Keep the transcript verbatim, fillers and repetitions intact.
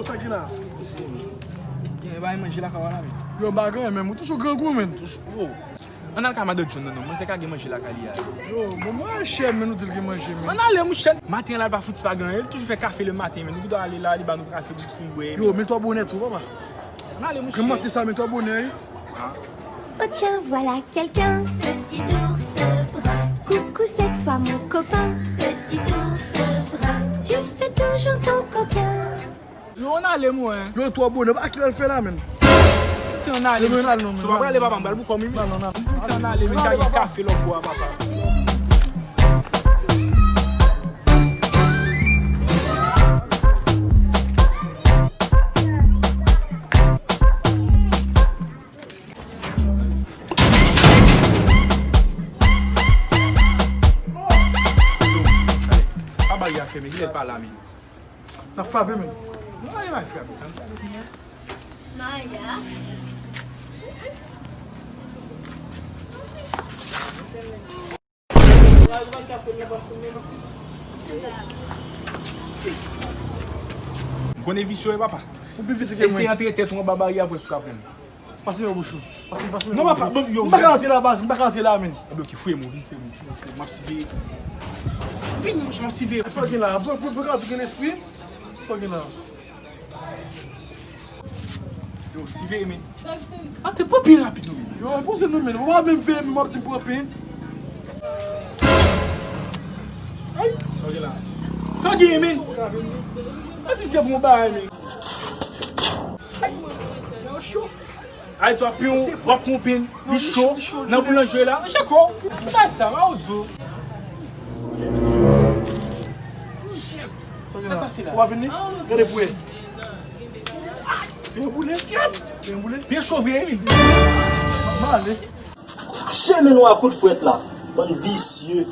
Sa ki la? Gen bay manje lakay ou la, men. Yo, m pa gen, men ou toujou grangou, men. Yo, ann al ka madan John nan, non. Manzè ka gen manje lakay li a. Yo, bon, mwen chè, men nou di l gen manje, men. Ann ale, mouchè. Maten la, l pa fouti pa gen anyen. Li toujou fè kafe le maten, men. Nou ki dwe ale la, li ba nou kafe pou nou bwè, men. Yo, men twò bonè tou, papa. Ann ale, mouchè. Kè m mante sa, men twò bonè, wi. Oh tiens, voilà quelqu'un. Petit ours brun. Coucou, c'est toi mon copain. Petit ours brun. Tu fais toujours ton coquin. Yo, ann ale, mwen. Yo, twò bonè, pa kilè l fè la, men. Si se ann ale, si w pa prale, papa, m pral pou kò m, wi. Non, non, non. Si se ann ale, men, ka gen kafe lòt bò a, papa. Pa bay afè, men, kilè l pa la, men. N ap frape, men. Non, e pa frape, sa, sa. Maya. M konnen visye w, papa. Ou pi visye ke mwen. Eseye antre tèt ou anba baryè, apre si w ka pran m. Pase men bouch ou. Pase, pase men bouch ou. Non, papa, bon, yo. M pa ka antre la, baz, m pa ka antre la, men. Ebyen, ok, fouye m, vin fouye m, fouye m, m ap siveye. Vini, mouche, m ap siveye. Sa w gen la? Pou, pou, pou ka di gen lespri? Sa w gen la? Yo, siveye, men. Antre, pran pen rapid, non, men. Yo, poze nou, men. Ou pa menm veye, men w ap di m pran pen. Ay! Sa w gen la? Sa w gen, men? Antre, se pou yon bagay, men. Ay! Yo, cho. Ay, w ap pran, w ap pran pen, li cho, nan boulanje la. Chako, sa, sa, mawozo. Sa k pase la? Ou pa vini? Gade pou wè. Pye boule. Pye boule. Pye chove, wi. M ale. Rache men nou a kout frèt la. Bann visye.